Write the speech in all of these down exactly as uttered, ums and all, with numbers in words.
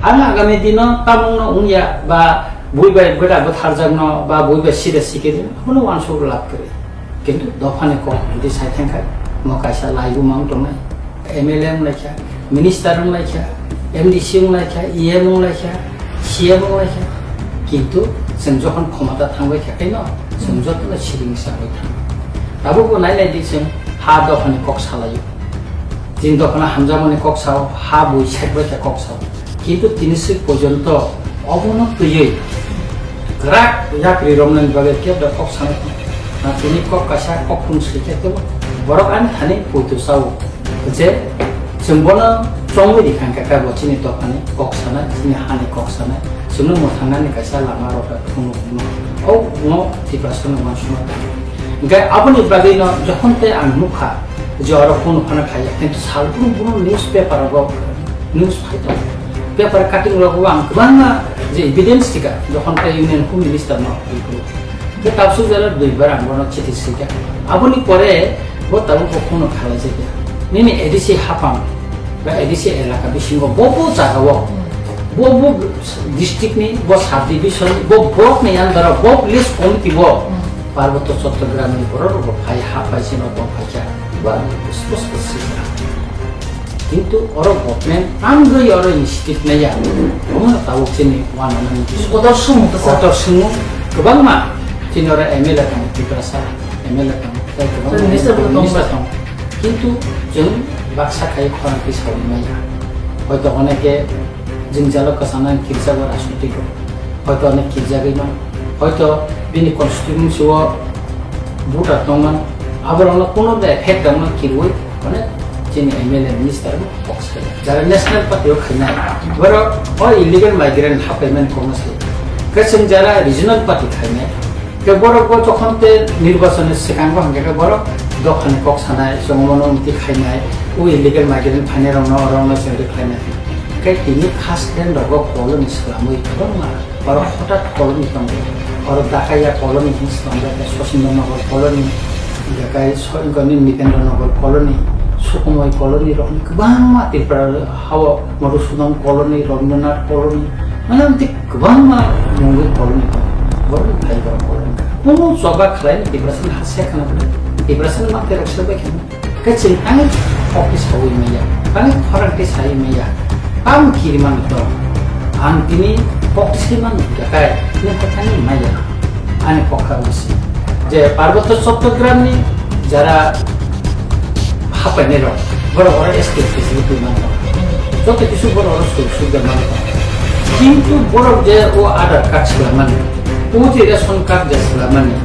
Ang agami dino tamungno wngya ba bui bai bwda bwtharjakno ba bui bai sida sikirino abono uansuk lab kwrwi. Kintu dophani kok jodi sai thangkha, mo kaisa laibuma wng tongnai, M L A wng laikha, minister wng laikha, M D C wng laikha, E M wng laikha, C M wng laikha. Kintu chwng jokhon khomota thangbai kha khaino chwng jotono siring sagwi thango. Tabukbo nai nai di chwng ha dophani kok salaio. Tin dophano hamjakmani kok sao, ha bui sekbai khe kok sao. Kintu tini swk porjonto obono twiwi kwrak yapri romnani bagwi kebo kok sanai tong. Na tini kok kaisa kok thung swi khe tebo. Borok ani thani poito sao. Je chwng bono chongwi rikha hwnkhe kebo chini dophani kok sanai, chini hani kok sanai. Chwngno mwthangnani kaisa lama rok thung nukno. O mo Tiprasano uansukma tang. Hingke aboni bagwino jokhon tei ang nukha je oro kunu phano khaiya, kintu salbrum bono newspaper rogo news phai tongo. Paper cutting rogo ang kwbangma je evidence tika jokhon tei Union Home Minister no rikhu. Hingke tabuk jora duibar ang bono chithi sika. Aboni pore bo tabuk bo kunu khalai jaya. Nini A D C hapang ba A D C elaka bisingo bo bo jagao, bo bo district ni, bo sub division ni, bo block ni under o, bo village committee o, Parboto Chattogram ni borok rok bo phai ha phai se no tong phai kha. Ba spos spos se. Kintu oro government ang goi oro initiative naiya. Omo tabuk chini wana nang. Kotor sumu to sa. Kotor sumu kwbangma chini oro M L A tong, Tiprasa M L A tong. Tei kwbangma minister bo tong. Minister tong. Kintu chwng baksa khai khorang khe saui maya. Hoito oneke jwngjalo kwchangna kirjago rajnitiko. Hoito onek kirjagwi mano. Hoito bini constituency o voter tongmano. Aborokno kuno de effect tongmano kirwi onek chini M L A minister bo kok sai. Jara national party o khainai. Borok o illegal migrant haphaimani kokno sai. Khe chwng jara regional party khainai. Khe borok bo jokhon tei nirbachon ni swkang bo hwnkhe khe borok dophani kok sanai, chwng omono amtwi khainai, o illegal migrant phainai rokno oro no chwng rwkhlainai. Khe tini first lane rogo colony swlamwi kwbangma, oro hotat colony tongo, oro Dakaya colony hin swlamjak, Sosindra Nagar colony, Dakai so-, Nipendra Nagar colony, Sukumoi colony rokni kwbangma Tripura hao Madhusudan colony, Rabindranath colony, mane amtwi kwbangma mungwi colony tongo. Borokni phai borok colony. Kunu choba khlaini Tiprasani ha se khana bwle. Tiprasani makte rok se bai khana. Khe chwng ani kok ti saui maya. Ani khorang ti sai maya. Tam kiri man to. Ang tini kok ti sai man to kai. Ni kok ani maya. Ani kok kha usi. Je Parboto Chottogramni jara haphainairok, borok oro S T facility mano. Joto kisu borok oro sujog subida mano. Kintu borok je o Aadhaar card swlamani, o je ration card je swlamani,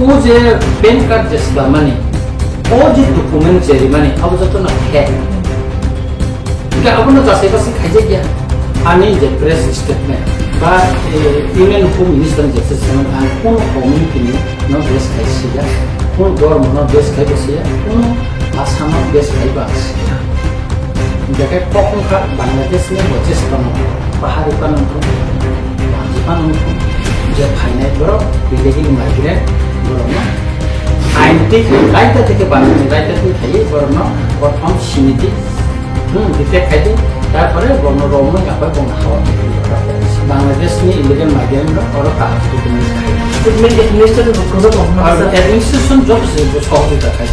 o je PAN card je swlamani, o je document je rimani, abo jotono fake. Hingke abono jasai basai khaijakya. Ani je press statement ba, eh, Union Home Minister ni je statement, ang kono community ni no base khai siya, kono dhormo no base khai bo siya, kono bhasha no base khai ba siya. Hingke kok wngkha Bangladesh ni bo je sitamo, pahari panang thung, wanji panang thung, je phainai borok, illegal migrant, borok no ain twi, raita twi khe Bangladesh, raita twi khaiwi borok no prothom siniti Hmm, detect khai di. Tarpore bono romwi apai bono hawa. Bangladesh ni illegal migrant rok oro kaham se document khai. Document administration rok kono kono Ar sir. Administration job se bo sohojita khai.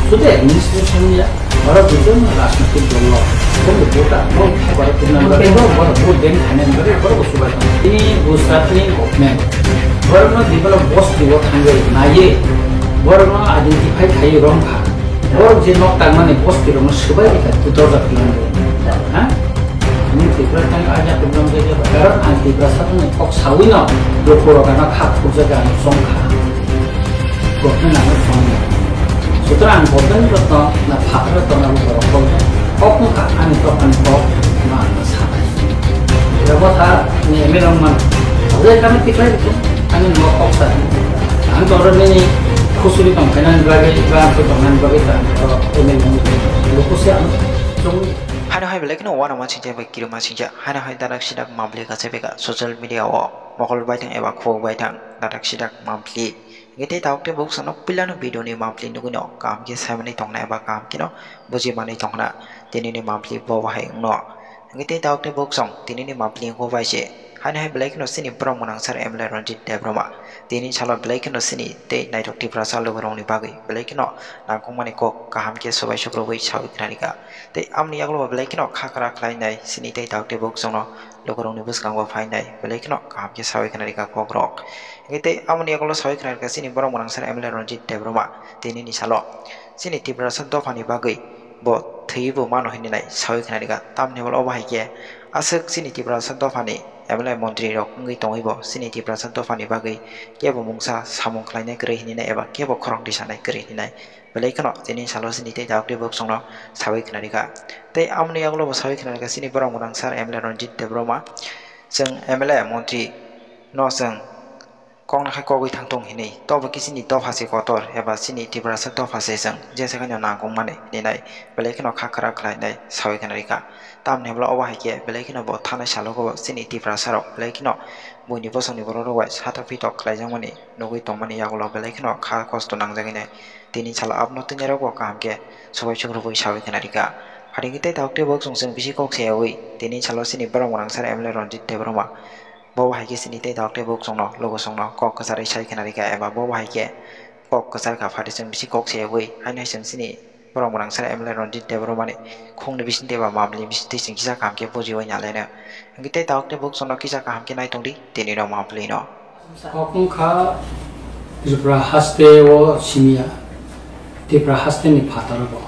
Sudu administration ya, oro bujung rajnitik dol rok. Kono bota, mo khai oro tunang Mo oro, tengok. Oro vote bank khainani bagwi oro bo subai tong. Ini Gujarat ni government. Borok no develop bosti o thangwi naiwi, borok no identify khai rong kha. Borok je nok tangmani bosti rokno swbai rikha two thousand eleven. Ha? Nini Tripura tang aja program je je karon ang Tripura sakni kok sawi no luku rok ano khak khurja ga ano song kha. Gokne nang song. Sutra ang gokne rokno na phatra rokno borok kok kok no kha ani kok ani kok ma ano sanai. Ira botha ni eme rong man. Ore kami tiklai rikha ani nok kok sa. Ang to oro nini khusuri tong khaina ni bagwi ba ang to tong nani bagwi ta ang to email nung lukusi ang chungwi. Hano hai belai kheno wana ma singja bai kiri ma singja. Hano hai darak sidak mabli kacha beka social media o mokol bai thang eba khubuk bai thang darak sidak mabli. Ngi tei tabuk tei buk sano pilano video ni mabli nugwi no kaham khe saimani tongna eba kaham khe no buji mani tongna tini ni mabli bo bahai wngno. Hwnkhe tei tabuk tei bwswk chwng tinini mapli wngkha bai se. Haino hai belai kheno chini borok mwnangsar M L A Ranjit Debbarma. Tini salo belai kheno chini tei naithok Tiprasa lukurokni bagwi belai kheno nangkukmani kok kaham khe swbai sukrubwi sawi khna rikha. Tei amoni yagulo bo belai kheno kha kwrak khlainai chini tei tabuk tei bwswk chwngno lukurokni bwskango phainai belai kheno kaham khe sawi khna rikha kokrok. Hwnkhe tei amoni yagulo sawi khna rikha chini borok mwnangsar M L A Ranjit Debbarma. Tinini salo chini Tiprasa dophani bagwi bo thwiwi bo mano hinwi nai sawi khna rikha. Tamni hwnba obo hai khe aswk chini Tiprasa dophani M L A montri rok wngwi tongwi bo chini Tiprasa dophani bagwi kebo mungsa samung khlainai kwrwi hinwi nai eba kebo khorang tisanai kwrwi hinwi nai belai kheno tini salo chini tei tabuk tei bwswk chwngno sawi khna rikha. Tei amoni yagulo bo sawi khna rikha chini borok mwnangsar M L A Ranjit Debbarma. Chwng M L A montri no chwng kokna khai kogwi thangthung hinwi, tobo khe chini dopha se kotor eba chini Tiprasa dopha se chwng jesa khaino nangkukmani hinwi nai belai kheno kha kwrak khlainai sawi khna rikha. Tamni hwnba obo hai khe belai kheno bo thanai salogo chini Tiprasa rok belai kheno buini bosongni borok rok bai satok pitok khlaijakmani nugwi tongmani yagulo belai kheno kha kosto nangjagwi nai. Tini salo abono tini rok bo kaham khe swbai sukrubwi sawi khna rikha. Phaidi khe tei tabuk tei bwswk chwng bisi kok sayawi tini salo chini borok mwnangsar M L A Ranjit Debbarma. Bo hai khe chini tei tabuk tei bwswk chwngno lugo chwngno kok kwcharwi sai khna rikha eba bo hai khe kok kwchar kha phaidi chwng bisi kok sayawi haino hai chwng chini borok mwnangsar M L A Ranjit Debbarmani khungni bisingtwi eba mapli bisingtwi chwng kisa kaham khe bujiwi nalaino. Hwnkhe tei tabuk tei bwswk chwngno kisa kaham khe nai tongdi tini rok mapli no. Kok wngkha Tripura haste o simiya, Tripura haste ni phataro bo.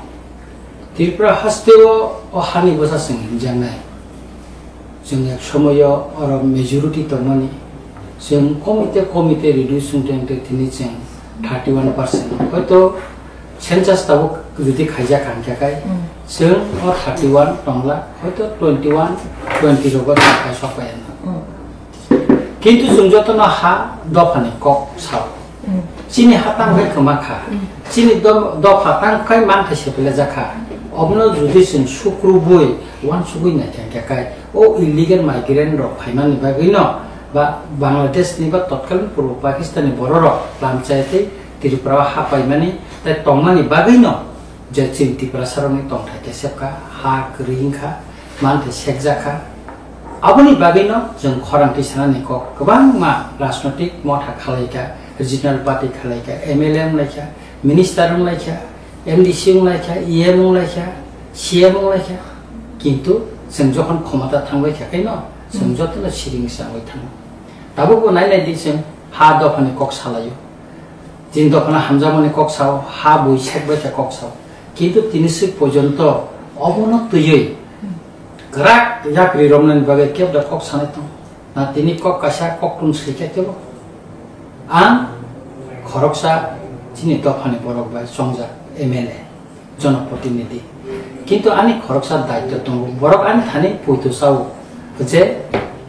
Tripura haste o, o hani bwsa chwng hinjaknai. Chwng ek somoyo oro majority tongmani. Chwng komite, komite reduce wngte wngte tini chwng thirty one percent. Hoito census tabuk jodi khaijak kha hwnkhe kai, Mm. chwng o thirty one tongla, hoito twenty one, twenty rogo thangkha sokpaiya. Mm. Kintu chwng jotono ha dophani kok sao. Mm. Chini ha tangkhe kwma kha. Mm. Chini do-, dopha tangkhe manthai sepelajak kha. Obono jodi chwng sukrubwi, uansugwi naikha hwnkhe kai, o illegal migrant rok phaimani bagwino, ba Bangladesh ni ba totkalni purbo Pakistan ni borok rok lamchai tei Tripura o ha paimani tei tongmani bagwino je chini Tiprasa rokni tongthai khe sepkha, ha kwrwi wngkha, manthai sekjakha. Aboni bagwino chwng khorang tisanani kok kwbangma rajnotik motha khalaikha, regional party khalaikha, M L A wnglaikha, minister wnglaikha, M D C wnglaikha, E M wnglaikha, C M wnglaikha. Kintu chwng jokhon khomota thangbaikha khaino chwng Hmm. jotono siring changwi thango. Tabukbo nai naidi chwng ha dophani kok salaio. Chini dophano hamjakmani kok sao, ha bui sekbaikha kok sao. Kintu tini swk porjonto obono twiwi kwrak yakri romnani bagwi kebda kok sanai tongo. Na tini kok kaisa koktwng swikha kebo. Ang khoroksa chini dophani borok bai chongjak M L A, jonoprotinidhi. Kintu ani khoroksa daityo tongo. Borok ani thani poito sao je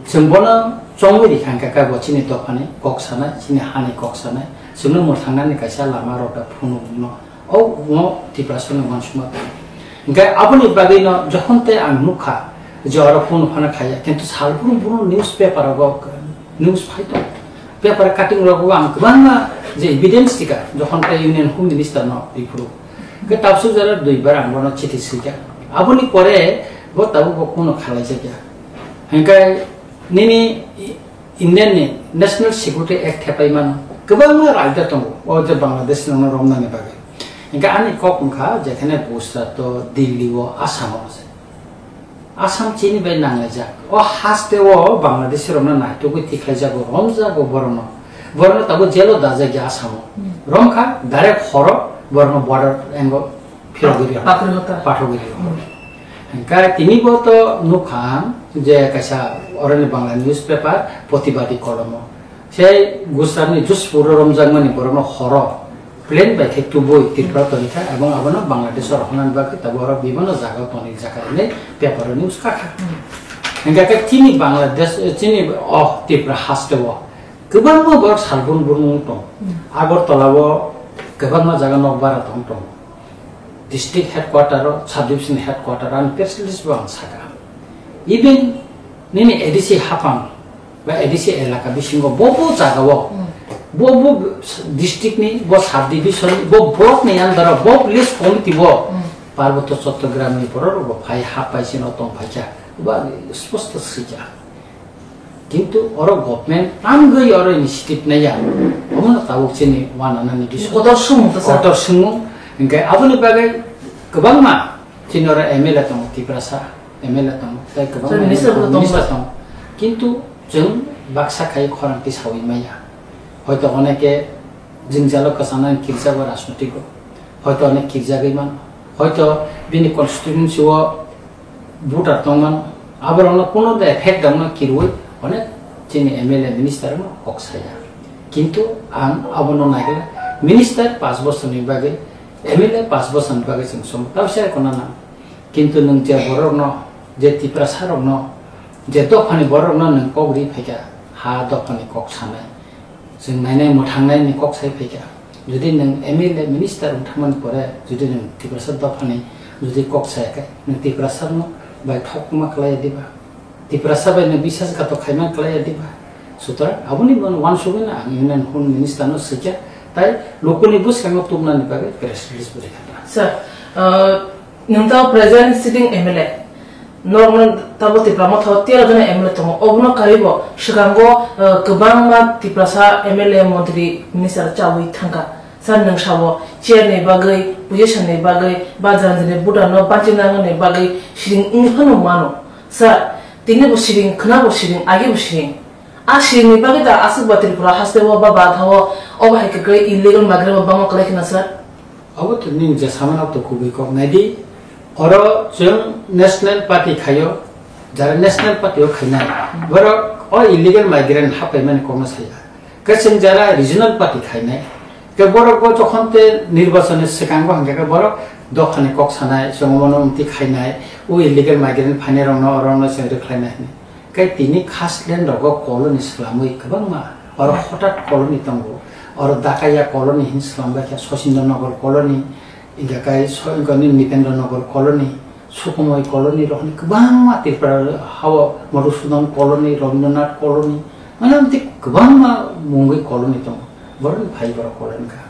chwng bono chongwi rikha hwnkhe kebo chini dophani kok sanai, chini hani kok sanai. Chwngno mwthangnani kaisa lama rok da phunukno. O, o Tiprasani uansukma tongo. Hwnkhe aboni bagwino jokhon tei ang nukha je oro phone phano khaiya, kintu salbrum bono newspaper rogo news phai tongo. Paper cutting rogo ang kwbangma je evidence tika jokhon tei Union Home Minister no riphuru. Hwnkhe tabsuk jora duibar ang bono chithi swikha. Aboni pore bo tabuk bo kuno khalaijakya. Hwnkhe nini Indian ni National Security Act hepai mano. Kwbangma raida tongo, o je Bangladesh no romnani bagwi. Hwnkhe ani kok wngkha, jekhane Gujarat o, Delhi o, Assam o se. Assam chini bai nanglaijak. O haste o Bangladeshi rokno naitugwi tikhlaijago, romjago borokno. Borokno tabuk jail o dajak ya Assam o. Hmm. Romkha, direct horo borokno border engo phirogwi rw. Pathogwi rw. Pathogwi rw. Hmm. Hwnkhe tini bo to nukha je kaisa oroni Bangla newspaper Protibadi Kolomo. Sei Gujarat ni Jodhpur o romjakmani borokno horo plane bai khe tubui Tripura tonikha, ebong abono Bangladesh o rohornani bagwi tabuk oro bibano jaga o tonwi jakha hinwi paper o news kakha. Hmm. Hwnkhe khe chini Bangladesh, chini o Tripura haste o kwbangma borok salbrum brum wng tong. Hmm. Agartala o kwbangma jaga nokbar tong tong. District headquarter o, sub division headquarter o, ani press release bo ang saka. Even nini A D C haphang ba A D C elaka bisingo bo bo jaga o, Hmm. bo bo district ni, bo sub division, bo block ni under o, bo village committee bo Hmm. Parboto Chattogram ni borok rok bo phai hap pai sino tong phaikha. Ba, sposto swijak. Kintu oro government tamgwi oro initiative naiya. Omono tabuk chini wananani bising. Kotor swngmung to sa. Kotor swngmung. Hinkhe aboni bagwi kwbangma chini oro M L A tongo, Tiprasa M L A tongo, tei kwbangma Chini minister bo tongo. Minister tongo. Kintu chwng baksa khai khorang tisawi maya. Hoito oneke jwngjalo kwchanani kirjago rajnotiko. Hoito onek kirjagwi mano. Hoito bini constituency o voter tongmano, aborokno kuno da effect dangno kirwi onek chini M L A minister no kok saya. Kintu ang abono naikhe minister panch bosorni bagwi, M L A panch bosorni bagwi chwng som tabisa kono nang. Kintu nwng je borokno, je Tiprasa rokno, je dophani borokno nwng kok ri phaikha, ha dophani kok sanai. Chwng nainai mwthangnaini kok sai phaikha. Jodi nwng M L A minister wng thangmani pore, jodi nwng Tiprasa dophani jodi kok saya khe, nwng Tiprasano bai thokma khlaiya diba? Tiprasa bai nwng bisasgatok khaimani khlaiya diba? Sutrang aboni bono uansugwino ang Union Home Minister no swikha, tai lukuni bwskango tubunani bagwi press release bo rikha. Sir, uh, Nwng tamo present sitting M L A. Norokno tamo Tipra Motha o tero jona M L A tongo. Obono karibo swkango, eh, kwbangma Tiprasa M L A, montri, minister chawi thangkha. Sir, nwng sao chair ni bagwi, position ni bagwi, ba jani jani voter no bachinani bagwi siring wngwi phano mano. Sir, tini bo siring, khwna bo siring, agi bo siring. A siring ni bagwi ta aswk ba Tripura haste o ba Bagha o, obo hai kwkrwi illegal migrant bo bangma kwlai khna, sir? Abo to nini je samano to kubui kok nai di. Oro chwng National Party khaio, jara National Party o khainai, borok o illegal migrant hapaimani kokno saya. Khe chwng jara Regional Party khainai, khe borok bo jokhon te nirbachon ni swkango hwnkhe khe borok dophani kok sanai, chwng omono umti khainai, o illegal migrant phainai rokno, orokno chwng rwkhlainai hwnwi. Khe tini Khasland rogo colony swlamwi kwbangma, oro hotat colony tongo, oro Dakaya colony hin swlambai khe Sosindra Nagar colony, hingkha khe so-, hingkha ni Nipendra Nagar colony, Sukhumoi colony rok hwnwi kwbangma Tripura hao Madhusudan colony, Rabindranath colony, mane amtwi kwbangma mungwi colony tongo, borokni phai borok colony kha.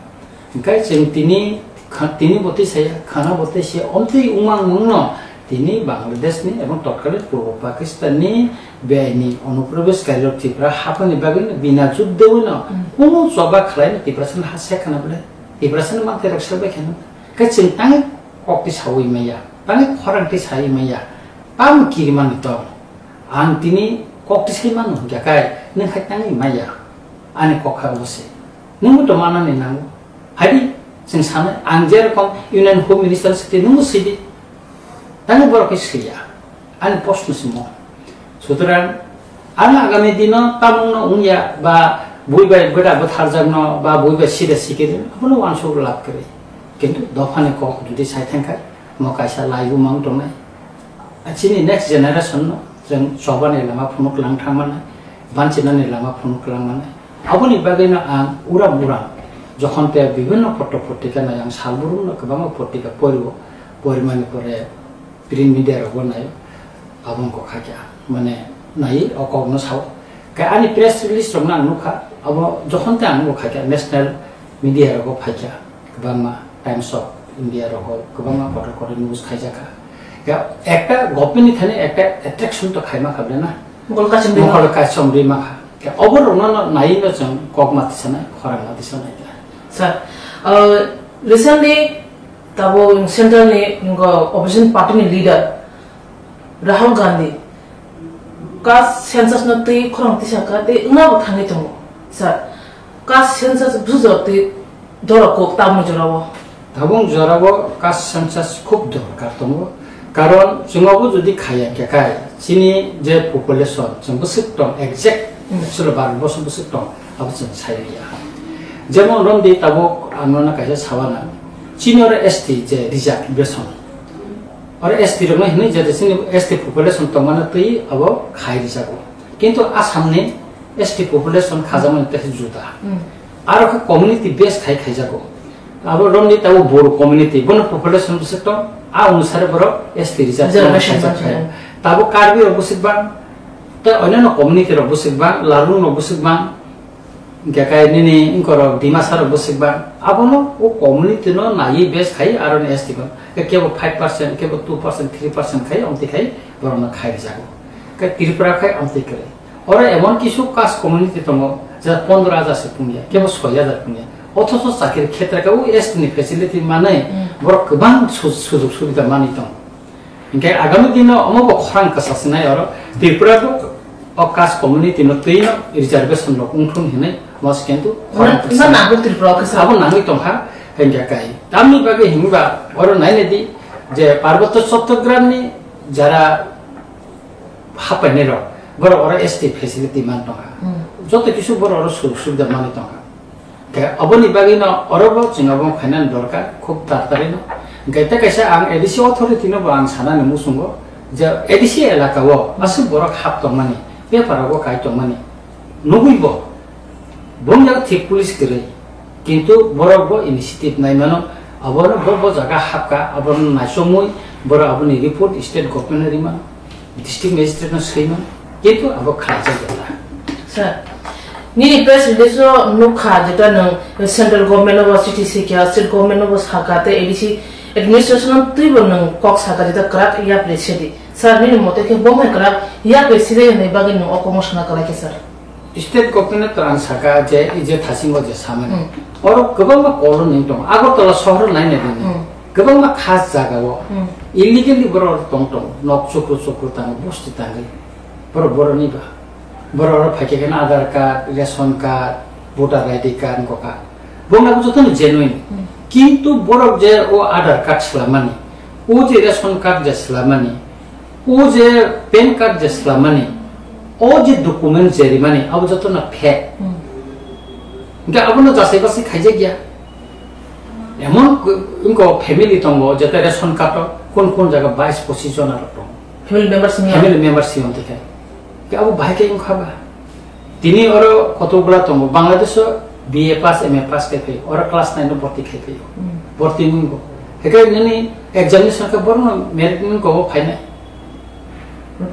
Hingkhe chwng tini kha-, tini bo twi saya, khana bo twi saya, omtwi wngmang wngno tini Bangladesh ni ebong totkalin Purbo Pakistan ni beaini onuprobeshkari rok Tripura hapani bagwi no bina juddo no Hmm. Kunu choba khlai no Tiprasa ni ha se khana bwle, Tiprasa ni mantri rok se bai kheno. Khe chwng tang kok twi sawi maya, tang khorang twi sawi maya, tamo kirimani tong. Ang tini kok twi sai mano hwnkha khe nwng khai tangwi maya, ani kok kha obo se. Nwngbo to manani nango. Haidi, chwng sanai, ang je rokom Union Home Minister swtwi nwngbo swidi. Tani borok khe swiya. Ani proshno se mo. Sutrang, ang agami dino tamungno wngya ba bui bai bwda bwtharjakno ba bui bai sida sikiri, abono uansuk lab kwrwi. Kintu dophani kok jodi sai thangkha, mo kaisa laibu mang tongnai. A chini next generation no chwng chobani lama phunuk lang thangmani, banchinani lama phunuk lang mani. Aboni bagwino ang uram uram jokhon te bibhinno potro potrika nai, ang salburumno kwbangma potrika porio, porimani pore print media rogo nai, aboni kok khaikha, mane nai o kokno sao. Khe ani press release rokno ang nukha, abo jokhon te ang nukha khe national media rogo phaikha. Kwbangma Times of India rogo kwbangma kotor kotor news khaijakha. Ya, ekta government ni thani ekta attraction to khaima kha bele na. Mokol kachom rima. Mokol kachom rima kha. Ya, obo rokno no nai no chwng kok ma tisanai, khorang ma tisanai. Sir, uh, recently tabo central ni ngo opposition party ni leader Rahul Gandhi caste census no twi khorang tisa kha tei wngna bo thangwi tongo. Sir, caste census bujor twi doro kok tabung jorao. Tabung jorao caste census khub dorkar tongo. Karon chwng obo jodi khaya khe kai chini je population chwng bwswk tong exact Hmm. actually Bharat borso bwswk tong abo chwng sai liya. Jemon romdi tabuk ang nono kaisa sawana chini oro S T je reservation. Oro S T rokno hinwi je chini S T population tongmano twi abo khai rijago. Kintu Assam ni S T population khajakmani tei juda. Hmm. Aro khe community base khai khaijago. Abo romni tabo Boro community, bono population bwswk tong, a onusare borok S T reservation khai. Tabo Karbi rok bwswk bang, tei onyaino community rok bwswk bang, Larung rok bwswk bang. Hingke kai nini wngkorok Dimasa rok bwswk bang, abono o community no naiwi base khai aro ni S T ko. Ke kebo five percent, kebo two percent, three percent khai, omtwi khai borok no khai rijago. Ke Tripura khai omtwi kwrwi. Oro emon kisu caste community tongo, je pondro hajar se pungya, kebo soi hajar pungya. Othocho chakri khetre ka o S T ni facility manai, hmm, borok kwbang su-, sujog subida manwi tongo. Hingke agami dino omo bo khorang kwsa sinai oro Tripura bo o caste community no twi no reservation rok wngthun hinwi mas kintu khorang kwsa. Na, na, na, bo Tripura o kwsa. Abo nangwi tongkha hingke kai. Tamni bagwi himba oro nainedi je Parbotto Chattogram ni jara hapainai rok, borok oro S T facility man tongkha. Hmm. Joto kisu borok oro sujog subida manwi tongkha. Khe aboni bagwino orobo chwng abo khainani dorkar, khub tartarino. Hingke tei kaisa ang A D C authority no bo ang sanani muchungo je A D C elaka o aswk borok hap tongmani, paper rogo kai tongmani nugwi bo bumjak thik police kwrwi, kintu borok bo initiative naimano, abono bo, bo jaga hapka, abono naisomwi borok aboni report state government no rima. District magistrate no swimano, kintu abo khlaijak ya ta. Sir, nini press release o nukha jeta nwng central government no bo chithi sikya, state government no bo saka tei A D C administration no twibo nwng kok saka jeta kwrak yapri sidi. Sir, nini mote khe bo hai kwrak yapri sidi hwnwi bagwi nwng o kokno sana kwlai khe sir? State government to ang saka je, je thasingo je samani. Hmm. Oro kwbangma kolon ning tongo. Agartala sohor naina dini. Hmm. Kwbangma khas jaga o. Hmm. Illegally borok tong tong. Nok chukru chukru tango, bosti tangwi. Borok borok ni ba. Borok oro phaikhe khe Aadhaar card, ration card, voter I D card wngkha. Borok abo jotono genuine. Hmm. Kintu borok je o Aadhaar card swlamani, o je ration card je swlamani, o je pan card je swlamani, o je document je rimani, abo jotono fake. Hmm. Hingke abono jasai basai khaijak ya. Emon ko-, wngko family tongo, jeta ration card o kun kun jaga bais pochis jona rok tongo. Family members ni? Family members ni ontikai. Ke abo bahai ke wngkha ba? Tini oro kotokgwla tongo, Bangladesh o B A pass, M A pass khe phai, oro class nine o borti khai phai. Hmm. Borti wngko. Hekhe nini examination khe borno merit wngko o phainai.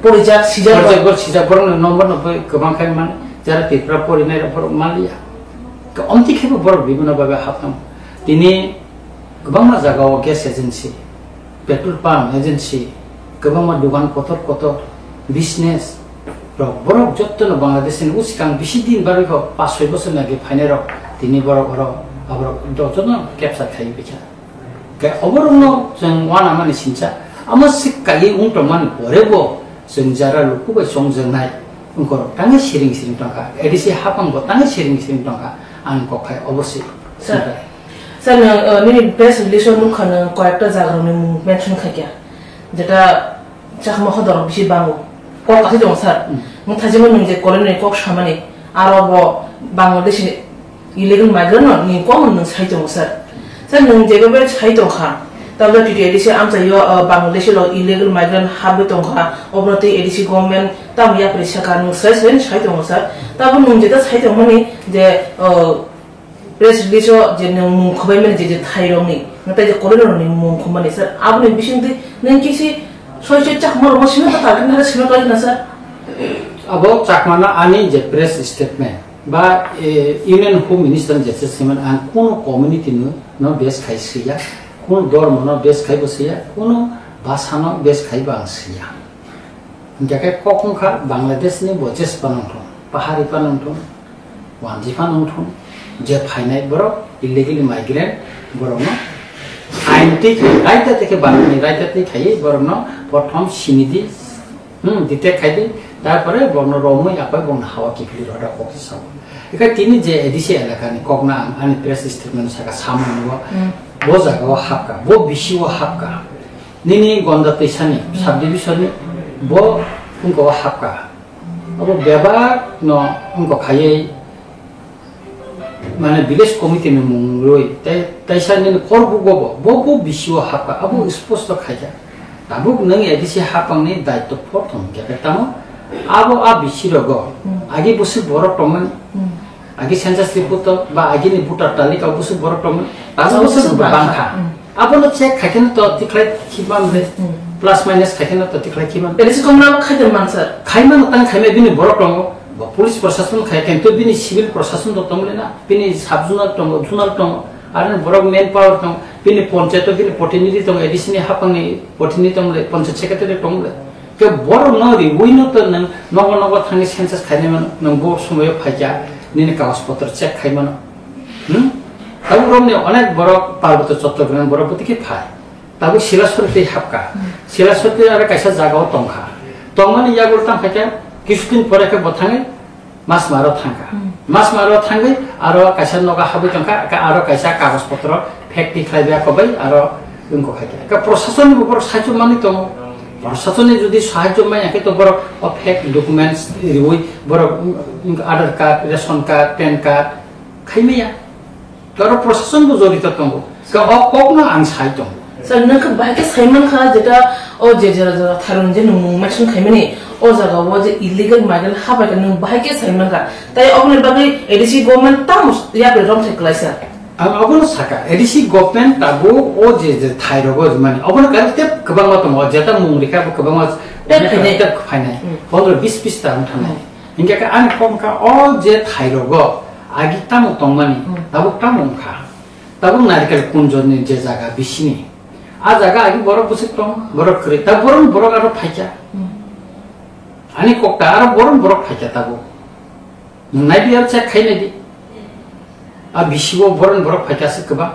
Porijak, sijak. Porijak, bor sijak, borno number no bai kwbang khai man, jara Tripura porinai rok borok manliya. Ke omti khe bo borok bibino babe hapnang. Tini kwbangma jaga o gas agency, petrol pump agency, kwbangma dogan kotor kotor, business rok, borok jotto no Bangladesh ni usikang bisi din barwi kho, pas soi bosor ni age phainai rok, tini borok oro, aborok jotono capture khai bikha. Khe oborok no chwng uanamani sincha, amo sik kaiwi wng tongmani pore bo chwng jara luku bai chongjaknai wngkorok tangwi siring siring tongkha, A D C hapang bo tangwi siring siring tongkha, ang kok khai obo se. Sir, sir, nwng, uh, nini press release o nukha nwng koyekta jaga rokni mung mention khaikha, jeta Chakma hodorok bisi bango. Kok kasi tongo sir. Hmm. Nwng thajima nwng je colony ni kok samani, aro bo Bangladesh ni illegal migrant no ni kok nwng sai tongo sir. Sir, nwng jeba bai sai tongkha. Tabla T T A D C amchaio, uh, Bangladesh lo illegal migrant habwi tongkha. Obro tei A D C government tam yapri saka nwng sai sai sai tongo sir. Tabo nwng jeta sai tongmani je, uh, Press release o je nwng mung khwbaimani je je thairokni, natai je colony rokni mung khwmani sir, aboni bisingtwi nwng kisi soi soi Chakma rokno sino ta target nahar sino kalaikha na sir? Abo Chakmano ani je press statement ba, eh, Union Home Minister je se statement ang kuno community no, no base khai siya, kuno dormo no base khai bo siya, kuno basa no base khai bo ang siya. Hingke khe kok wngkha Bangladesh ni bo jespa nongthong, pahari pa nongthong, wanji pa nongthong, je phainai borok illegal migrant borokno ain twi khai, raida twi khai, banani raida twi khai borokno prothom sinidi, hmm, detect khai di, tarpore borokno romwi apai borokno hawa kiphilwi rwda kok se sao. Eka tini je A D C elakani kokno ang ani press statement saka samung bo, hmm, bo jaga o hapka, bo bisi o hapka. Nini Gonda Teisani subdivision ni bo wngko hapka. Abo bebak no wngko khaiwi mane village committee ni mung rwi tei teisa nini korbugo bo, bo, bo bisi o hapka. Abo sposto khaikha. Tabuk nwng A D C hapang ni daityo prothom khe tamo abo a bisi rogo, hmm, agi bwswk borok tongmani. Hmm. Agi census report to ba agi ni voter talika o bwswk borok tongmani. Tabuk bwswk bangkha. Hmm. Abono check khaikhe no to tikhlai khibam de. Hmm. Plus minus khaikhe no to tikhlai khibam. Elisi komla bo khaikhe man sir. Khaimano tang khaimai bini borok tongo. Bo police prosason khai khe to bini civil prosason to tong le na, bini sub zonal tongo, zonal tongo, ar borok manpower tongo, bini ponchayat to bini protinidhi tongo, A D C ni hapang ni protinidhi tong le, ponchayat secretary tong le. Ke borok no riwi no to nang nogo nogo thangwi census khainai mano, nang bo somoyo phaikya, nini kagoj potro check khai mano. Hmm? Tabuk romni onek borok Parboto Chattogram borok bwtwi khe phai. Tabuk Silasori tei hapka. Hmm. Silasori tei aro kaisa jaga o tongkha. Tongmani yago tang khaikhe kisudin pore khe bo thangwi Masmaro thangkha. Hmm. Masmaro thangwi aro kaisa nogo habwi tongkha, ka aro kaisa kagoj potro fake tikhlai bia kobai aro wngkha khaikhe. Ka prosason ni borok sahajyo mani tongo. Prosason ni jodi sahajyo maya khe to borok o fake documents riwi borok, um, Aadhaar card, ration card, pan card khaimaya. Oro prosason bo jorito tongo. Ka o kokno ang sai tongo. Sir, nang khe bahai khe sai mankha jeta o je jora jora tharung je nung mung machine khaimani o jaga o je illegal migrant habai khe nung bahai khe sai mankha. Tai oboni bagwi A D C government tamo yapri romthai kwlai sir. Ang obono saka, A D C government tabuk o je je thai rogo mani obono kaisa tep kwbangma tongo, jeta mung rikha bo kwbangma Tep phainai. Tep phainai. Hmm. Pondro bis bis ta wng thanai. Hmm. Hinkhe khe ani kok wngkha o je thai rogo agi tamo tongmani, Hmm. tabuk tamo wngkha. Tabuk Narikel Kunjoni je jaga bisini. A jaga agi borok bwswk tong, borok kwrwi. Ta borok, borok aro phaikya. Hmm. Ani kokta aro borok, borok phaikya tabuk. Nwng nai di aro check khai nai di. A bisibo borok, borok phaikya aswk kwbang.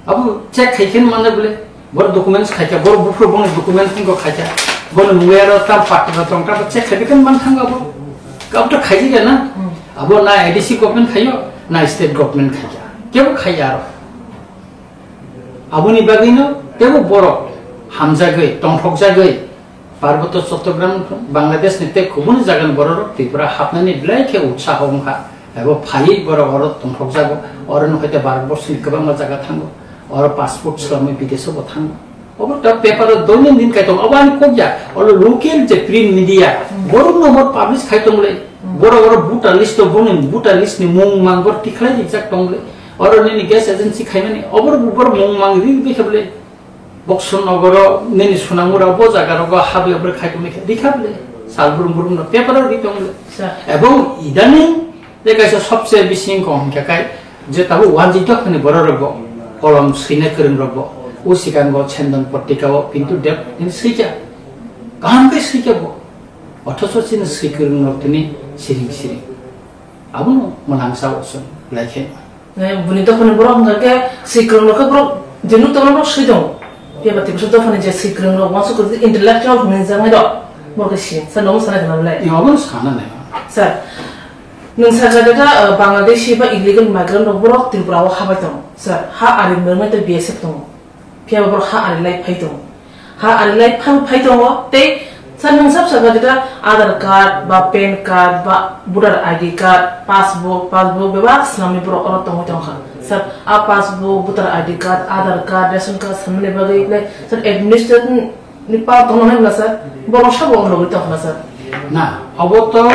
Abo check khai khe mano bole. Borok documents khaikya, borok buphuru bongni documents wngkha khaikya. Bono mungwi aro ta patro tong, ta check khai khe man thang abo. Kabo to khaijak ya na. Hmm. Abo na A D C government khaio, na state government khaikya. Kebo khaiya aro. Aboni bagwino tebo borok hamjagwi, tongthokjagwi, Parboto Chattogram, Bangladesh ni tei kubun jagani bororok Tripura hapnani belai khe utsaho wngkha. Ebo phaiwi borok oro tongthokjago, oro no hwnkhe Bharat borsoni kwbangma jaga thango, oro passport swlamwi bidesho bo thango. Obo ta paper o doinin din kai tongo, obo ani kok ya, oro local je print media, Hmm. borok no hor publish khai tong le, Hmm. borok oro voter list o boni voter list ni mung mang bor tikhlai rijak tong le, oro nini gas agency khaimani, obo borok mung mang ri bikhe bole. Boxer nogoro nini sunamura bo jaga rogo habwi abri khai tongwi khe rikha bole. Sal brum brum no paper o ri tong bole. Sir. Ebong idaning je kaisa sobse bising ko hingkha kai je tabuk wanjwi tok hwnwi borok rok bo kolom swina kwrwng rok bo o sikango Chandon Patrika o Pintu Deb hwnwi swikha. Kaham khe swikha bo. Othocho chini swi kwrwng rok tini siring siring. Abono mwnang sa o chwng lai khe. Eh, buni dophani borok hwnka khe swikwrwng rok khe borok je nuk tongma borok swi tongo. Phiya ba Tiprasa dophani je swikwrwng rok uansuk kwrwi intellectual hwnwi jaknai rok borok khe si. Sir, nomo sana khna belai. Ni obo sana nai. Sir, nwng sakha khe, eh, Bangladeshi ba illegal migrant rok borok Tripura o habai tongo. Sir, ha ari mwnwi tei B S F tongo. Phiya ba borok ha ari lai phai tongo. Ha ari lai phang phai tongo tei sir nwng sab sakha jeta Aadhaar card ba pan card ba voter I D card, passbook, passbook bebak swnamwi borok oro tongwi tongkha. Sir, a passbook, voter I D card, Aadhaar card, ration card swnamni bagwi le sir administration ni power tongna nai bwla sir, borok sabo wnglogwi tongkha sir. Na, obo to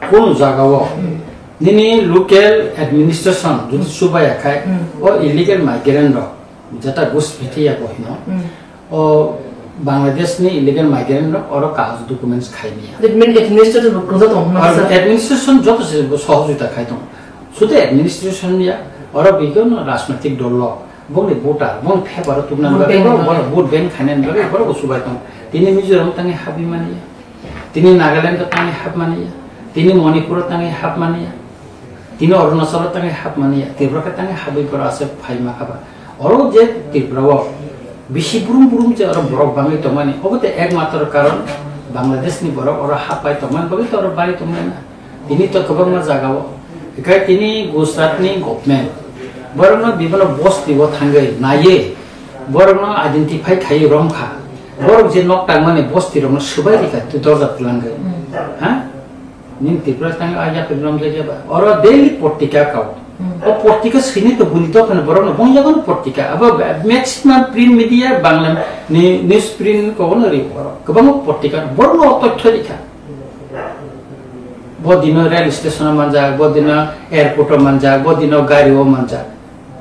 kunu jagao Hmm. nini local administration jodi Hmm. subaya khai Hmm. o illegal migrant rok jeta Ghuspetia bo hino. Hmm. O Bangladesh ni illegal migrant rok oro kaham documents khai niya. That mean administrative bo kwrwngsa tong hwnma Or sir. Administration joto se bo sohojogita khai tong. Sudu administration ya oro bigyan rajnaitik dol rok bongni voter bong paper o tubna Vote bank bagwi bong boro vote bank khainani bagwi boro bo subai tong. Tini Mizoram tangwi habwi mani ya. Tini Nagaland o tangwi hap mani ya, tini Manipur o tangwi hap mani ya, tini Arunachal o tangwi hap mani ya, Tripura khe tangwi habwi borok aswk phai ma kha ba. Oro je Tripura o bisi brum brum je oro borok bangwi tongmani, obo tei ekmatro karon Bangladesh ni borok oro hap pai tongmani bagwi tei oro bari tongmani na. Tini to kwbangma jaga o, hinkhe tini Gujarat ni government borok no bibano bosti o thangwi naiwi, borok no identify khaiwi rom kha. Borok je nok tangmani bosti rok no swbai rikha, tei dorja twlangwi. Hmm. Ha? Nini Tripura tang a yapri rom jagya ba. Oro daily portika kao. Hmm. O portika sini to buni to phano borok no bong yago portika. Abo maximum print media Bangla ni news print ko no ri borok. Kwbangma portika borok no o totthoi rikha. Bo dino rail station o manjak, bo dino airport o manjak, bo dino gari o manjak.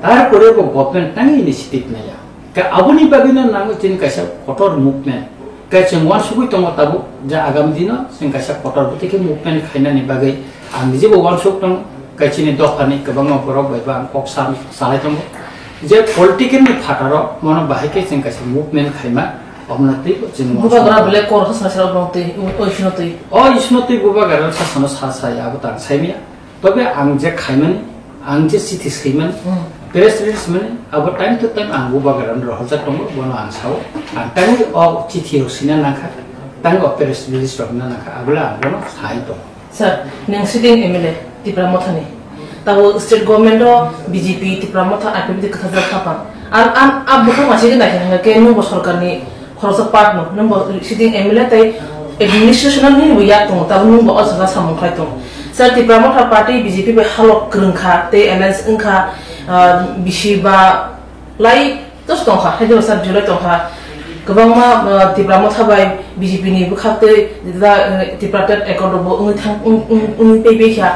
Tarpore bo government tang initiative naiya. Ka aboni bagwi no nango chini kaisa kotor movement. Khe chwng uansugwi tongo tabuk je agam dino chwng kaisa kotor bwtwi khe movement khainani bagwi ang nijebo uansuk tongo. Khe chini dophani kwbangma borok bai bo ang kok sa-, salai tongo je political ni phataro mono bahai khe chwng kaisa movement khaima, omono twibo chwng uansuk tongo. Bubagra bele kor khe sasra obo twi, o, o isino twi. O isino twi bubagra sasano sa sai abo tang saimaya. Tobe ang je khaimani, ang je chithi swimani, Hmm. press release mani, abo time to time ang bubagrano rohorjak tongo, bono ang sao. Ang tangwi o chithi rok sina nangkha, tangwi o press release rok na nangkha, abole ang bono sai tongo. Sir, nwng sitting M L A Tipra Mothani. Tabo state government o B J P Tipra Motha R P P de kwthajak khapang. Ar, an, a bwkhak machine naikhe hwnga khe nwng bo sorkarni khoroksa part no, nwng bo sitting M L A tei administration nini bo yak tongo, tabuk nwng bo o jaga samung khlai tongo. Sir, Tipra Motha Party B J P bai halok kwrwng kha tei alliance wng kha, ah, bisi ba lai tos tong kha, haino sir, July tong kha. Kwbangma, ah, Tipra Motha bai B J P ni bwkhak tei da, eh, Tipra Tet Accord bo wngwi thang, wng, wng, wngwi paipai kha.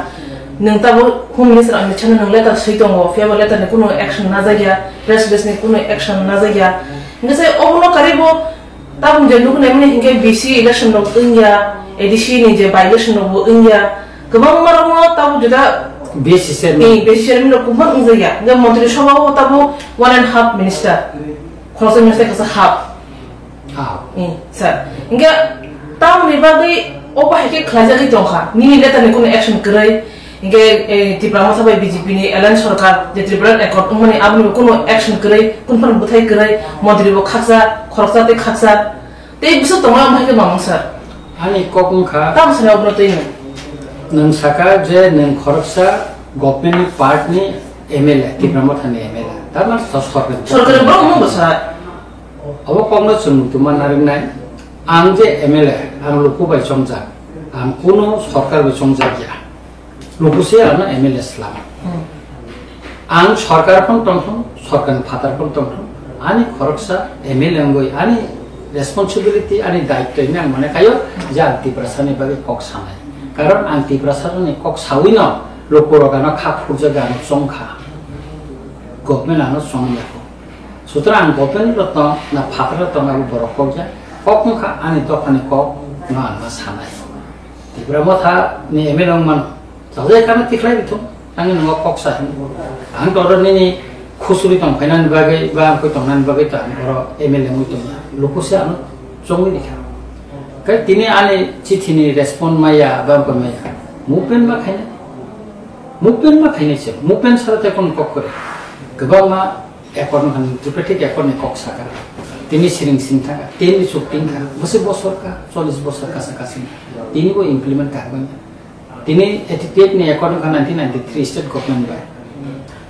Nwng tabuk Home Minister Amit Shah no nwng letter swi tongo, phiya ba letter ni kunu action najak ya, press release ni kunu action najak ya. Hingke se obono karibo tabuk je nuknai mani hingke B C election rok wngya, A D C ni je by election rok bo wngya, kwbangma rokno tabuk juda B C chairman. Ni B C chairman rok kwbang wngjakya. Hingke montri sabha o tabuk one and half minister, khoroksa minister kaisa half. Ah. Ni, sir. Hingke tamoni bagwi o bahai khe khlaijagwi tongkha. Nini letter ni kunu action kwrwi. Hingke, eh, Tipra Motha bai B J P ni alliance sorkar je Tripura Accord wngmani aboni bo kunu action kwrwi, kunu phano bwthai kwrwi, montri bo khaksa, khoroksa tei khaksa. Tei bwswk tongo ang bahai khe mamung sir. Ani kok wngkha. Tamo sani obono twi nwng. Nwng saka je nwng khoroksa government ni part ni M L A, Tipra Motha ni M L A. Tamar so sorkar. Sorkar borok wngno bwsa. Obo kokno chwng tuma narwknai, ang je M L A, ang luku bai chongjak, ang kuno sorkar bai chongjak ya. Luku se ano M L A slam. Hmm. Ang sorkar phon tongthong, sorkar ni phatar phon tongthong, ani khoroksa M L A wngwi ani responsibility, ani daitto hinwi ang mane khayo je ang Tiprasa ni bagwi kok sanai. Karon ang Tiprasa ni kok sawi no luku rok ano kha phurjak, ano chongkha. Government ano chongya. Sutra ang government rok tong, na phatar rok tong, abo borok kok ya. Kok wngkha ani dophani kok no ang ma sanai. Tipra Motha ni M L A wng mano. Sajai kana tikhlai bithung. Ang nungo kok sa hin. Ang to oro nini khusuri tong phainani bagwi ba ang koi tongnani bagwi ta ang oro M L A wngwi tong ya. Luku se ano chongwi dikha. Kai tini ani chithi ni respond maya ba ko maya. Movement ma khaina. Movement ma khaina se. Movement sara te kon kok kore. Kwbangma Accord wngkha, tripartite accord ni kok saka. Tini siring sing thangkha, tini chuk tingkha, bwswk bosor ka, chollish bosor kasa kasi. Tini bo implement ka hwnwi. Tini eighty-eight ni accord wngkha nineteen ninety-three state government bai.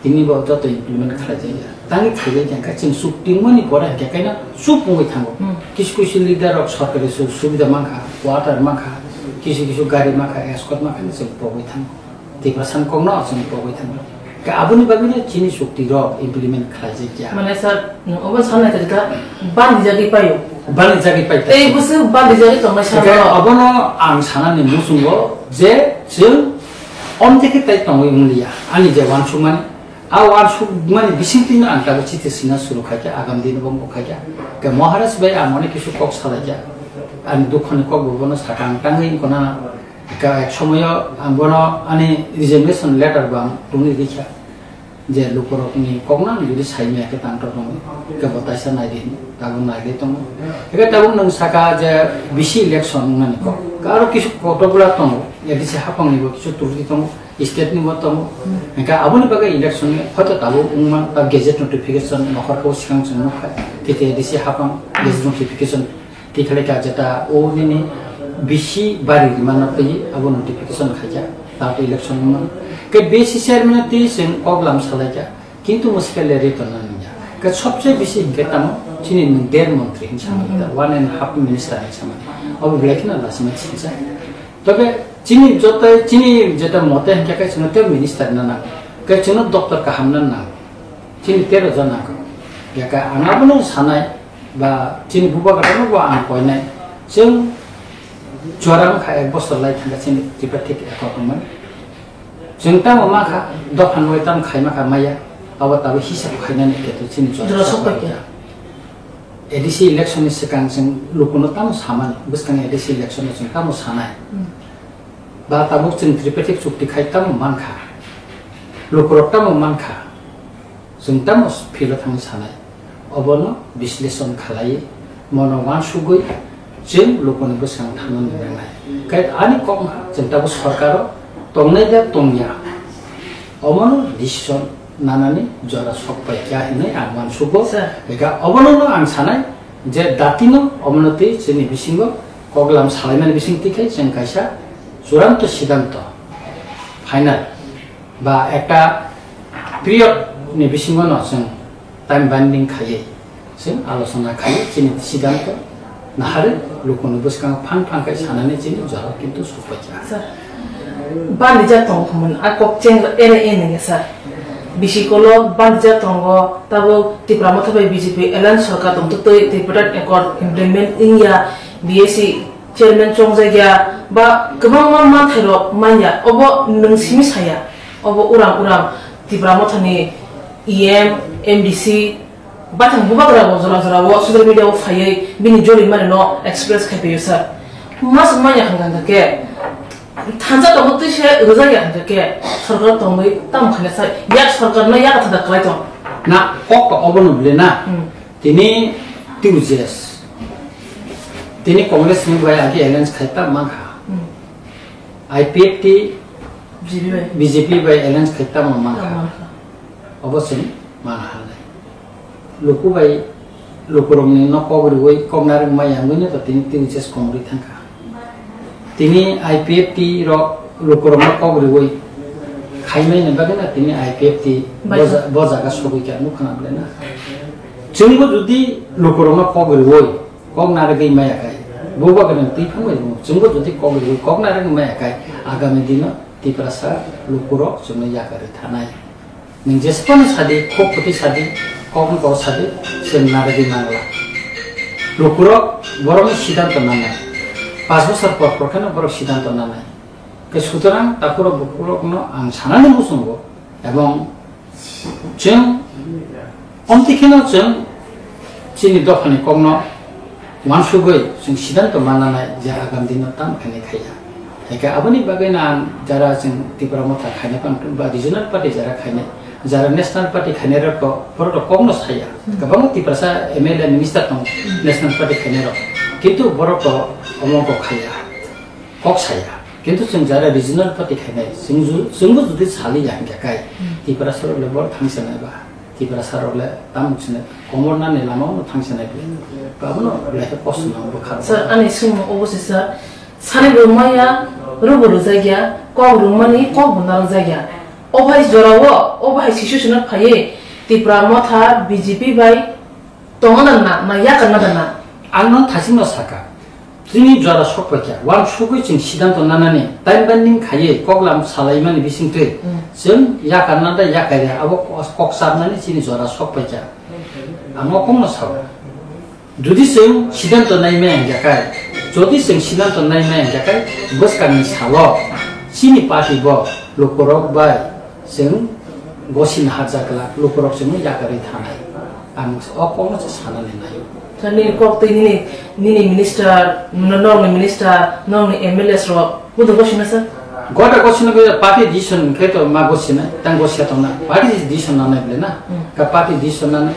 Tini bo joto implement khlai jaya. Tangwi khlai jaya khe chwng chuk tingmani pore hwnkhe kaino chuk wngwi thango. Hmm. Kisu kisu leader rok sorkari su-, subida mankha, quarter mankha, kisu kisu gari mankha, escort mankha, chwng pogwi thango. Tiprasa ni kokno chwng pogwi thangkha. Khe aboni bagwino chini chukti rok implement khlaijak ya. Mane sir, nwng obo sanai tongkha, bani jagwi paio. Bani jagwi pai. Tei bwswk bani jagwi tongnai sir. Khe obono ang sanani muchungo je chwng omthe khe tai tongwi wnglia. Ani je uansukmani, a uansukmani bisingtwino ang tabuk chithi sina suru khaikha, agam dino bo khaikha. Khe Maharaj bai ang onek kisu kok salaikha. Ani dukhoni kok bo bono sakha ang tangwi wngkha na. Ka ek somoyo ang bono ani resignation letter bo ang tongwi rikha je lukurokni kokno ang jodi saimaya khe tang tok tongo, kebo taisa naidi hinwi tabuk naidi tongo. Eke tabuk nwng saka je bisi election wngnani kok, aro kisu kotokbwla tongo, A D C haphangni bo kisu turti tongo, state ni bo tongo. Hingke aboni bagwi election ni hoito tabuk wngma ta gazette notification nokhor khe swkang chwng nukha, T T A D C haphang gazette notification. Tikhalai ka jeta o nini bisi bari rima na twi abo notification khaijak, tato election wngmano. Ke B C chairman twi chwng kok lam salaijak, kintu mwswkhe le ri tonna nangya. Ke sobse bisi hinkhe tamo chini nwng der montri hin sama, one and half minister hin sama. Abo belai kheno lasima chinsa. Tobe chini joto, chini jeta mote hinkhe khe chwngno tei minister na nang, ke chwngno doctor kaham na nang. Chini tero jona ko. Yaka ang abono sanai ba chini bubagrano bo ang koinai. Chwng jora wngkha ek bosor lai thangkha chini tripartite accord wngmani. Chwng tamo makha dopha noi tamo khai makha maya. Abo tabuk hisab khainani keto chini jora. Jora sok pai kha. A D C election ni swkang chwng lukuno tamo samani, bwskang A D C election no chwng tamo sanai. Hmm. Ba tabuk chwng tripartite chukti khai tamo mankha. Lukurok tamo mankha. Chwng tamo field o thangwi sanai. Obono bisleshon khalai, mono wansugwi chwng lukuni bwskang thangna nangnai. Kai ani kok chwng tabuk sorkaro tongnai da tongya. Omono decision nanani jora sok pai kha hinwi ang uansugo. Sir. Ega obono no ang sanai je datino omono twi chini bisingo koklam salaimani bising twi khai chwng kaisa churanto sidanto, final ba ekta period ni bisingo no chwng time binding khaiwi chwng alochona khaiwi chini sidanto nahari lukuni bwskango phang phang khai sanani chini jora kintu sok pai kha. Sir, bandijak tongo hwnmani a kok cheng ere ene nge sir. Bisi kolo bandijak tongo, tabo Tipra Motha bai B J P alliance sorkar tongtwtwi Tripartite Accord implement wngya, B S C chairman chongjakya, ba kwbangma manthairok manya, obo nwng simi saya, obo uram uram Tipra Mothani E M, M D C, bathang bubagra bo jora jora o social media o phaiwi bini jorimani no express khai phaio sir. Mas manya hwnkha hwnkha khe thansa tongo twi se rwjak ya hwnkha khe sorkar tongwi tamo khaina sir yak sorkar no yak thada kwlai tong. Na kok to obono bwle na. Hmm. Tini T U J S. Tini Congress ni bai agi alliance khai ta mankha. Hmm. I P F T B J P bai. B J P bai alliance khai ta mankha. Tamo mankha. Obo chwng mana halnai. Luku bai, lukurokni no kok riwi, kok narwk ma yangwi no to tini T U J S komorwi thangkha. Tini I P F T rok lukurokno kok riwi khaimani bagwi no tini I P F T bo ja-, bo jaga sogwi kha, nukha na bwle na. Chwngbo jodi lukurokno kok riwi, kok narwgwi maya khai, bo bagwi no twi phangwi rwngo. Chwngbo jodi kok riwi, kok narwgwi maya khai, agami dino Tiprasa lukurok chwngno yakarwi thanai. Nwng jesphano sadi, kok kwtwi sadi, kokno kok sadi, chwng narwgwi mangla. Lukurok borokni sidanto nangnai. Pas bosor por por kheno borok sidanto nangnai. Khe sutorang takhurok bukhurokno ang sanani muchungo, ebong chwng omtwi kheno chwng chini dophani kokno uansugwi chwng sidanto mannanai je agam dino tamo khainai khaiya. Haikhe aboni bagwino ang jara chwng Tipra Motha khainai phano ba regional party jara khainai, jara national party khainai rok to borok to kokno saya. Kwbangma Tiprasa M L A minister tongo national party khainai rok. Kintu borok to omo kok khaiya, kok saya. Kintu chwng jara regional party khainai, chwng ju-, chwngbo jodi saliya hinkhe kai, Tiprasa rok le borok thangsinai ba. Tiprasa rok le tamuk sene komor nani lama no thang sene ble. Ba bono ble khe kosto nang bwkha. Sir, ani singmo obo se sir. Sari bo maya, rubo rwjakya, kok rwmani kok bo narwkjakya. O bai jora o, o bai situation no phaiwi Tipra Motha B J P bai tongo na na, na yakarna da na. Ang no thasing no saka. Chini jora sok paikha, uansugwi chwng sidanto nanani, time binding khaiwi koklam salaimani bisingtwi, Hmm. chwng yakarna da yakarya, abo kok, kok sabnani chini jora sok paikha. Ang o kokno sao. Jodi chwng sidanto naimaya hingkha kai, jodi chwng sidanto naimaya hingkha kai, bwskangni salo chini party bo lukurok bai chwng gosina harjak glak, lukurok chwngno yakarwi thanai. Ang o kokno se sanani naio. Sir, nini kok twi nini, nini minister, no-, nokni minister, nokni M L As rok, budo gosina sir? Gota gosina khe party decision khe to ma gosina, tang gosia tongna. Party decision nanai ble na. Hmm. Ka party decision nanai.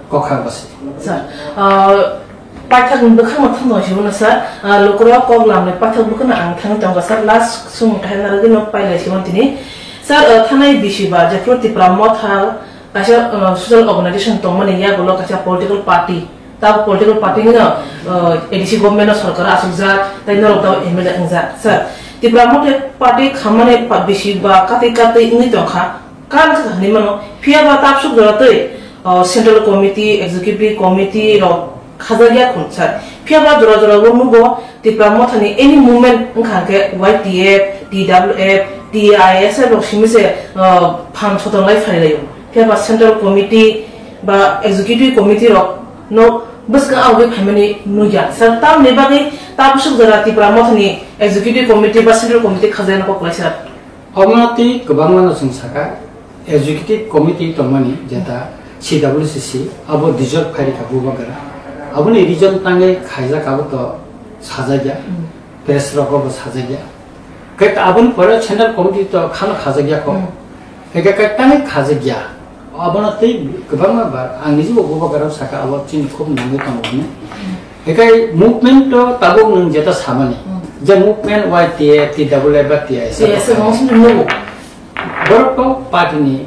Kokha gosi. Sir, uh, paithak ni bwkhakno thang tong sibuna sir, uh, lukurok kok lamni paithak bwkhakno ang thang tongkha sir, last sumung kaham narwgwi nok pailai sibon tini. Sir, uh, thanai bisi ba jephru Tipra Motha kaisa, uh, social organization tongmani yagulo kaisa political party. Tabuk political party hino, uh, A D C government o sorkar o achukjak, tei norok tabuk M L A wngjak. Sir, Tipra Motha party khammani pa-, bisi ba katwi katwi wngwi tongkha. Karon se hinwi mano, phiya ba tabsuk jora twi, uh, Central Committee, Executive Committee rok khajak ya khun sir. Phiya ba jora jora o nugo Tipra Motha ni any movement wngkha khe Y T F, T W F, T I S F rok simi se, uh, phan sotonglai phai laio. Phiya ba Central Committee ba Executive Committee rok no bwskang awgwi phaimani nugya. Sir, tamni bagwi tabsuk jora Tipra Motha ni Executive Committee ba Central Committee khajak ya kok lai sir. Omo twi kwbangma no chwng saka, executive committee tongmani jeta C W C C, abo dissolve khairikha Bubagra. Aboni reason tangwi khaijak abo to sajakya, press rogo bo sajakya. Khe aboni pore Central Committee to khano khajakya kho. Hwnkhe khe tangwi khajakya. Abono tei kwbangma bar ang nijibo Bubagra saka abo chini khub nangwi tongo hwnwi. Hwnkhe movement to tabuk nwng jeta samani. Je movement Y T A, T W A ba T I S. Borok to party ni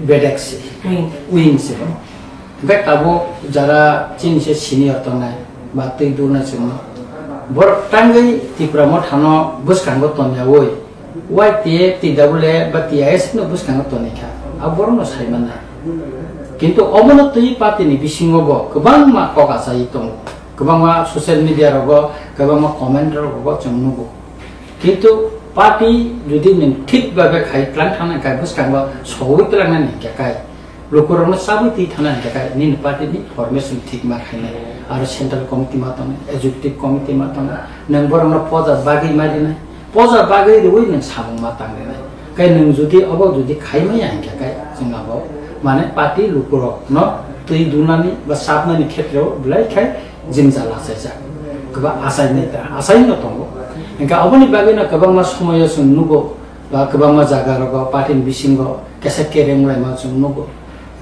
bedek si. Wing. Wing si. Hwnkhe tabuk jara chini se senior tongnai ba twi dulnai chwngno. Borok tangwi Tipra Mothano bwskango tonyawi Y T A, T W A ba T I S no bwskango tonikha. Abo borokno sai mannai. Kintu omono twi party ni bisingo bo kwbangma kok achai tongo. Kwbangma social media rogo, kwbangma comment rogo chwng nugo. Kintu party jodi nwng thik babe khai tlang thangna khe bwskango sogwi tlangnani hwnkhe kai lukurokno chabwi twi thangna hwnkhe kai nini party ni formation thik ma khainai. Aro central committee ma tongo, executive committee ma tongo, nwng borokno poja bagwi ma rinai, poja bagwi riwi nwng samung ma tang rinai. Kai nwng jodi obo jodi khai maya hwnkhe kai chwng abo mane party lukurokno twi dunani ba chapnani khetreo belai khai jwngjal achaijak. Kwbang achainai ta, achaino tongo. Hwnkhe aboni bagwino kwbangma somoyo chwng nugo, ba kwbangma jaga rogo party ni bisingo kesa kereng wnglaima chwng nugo.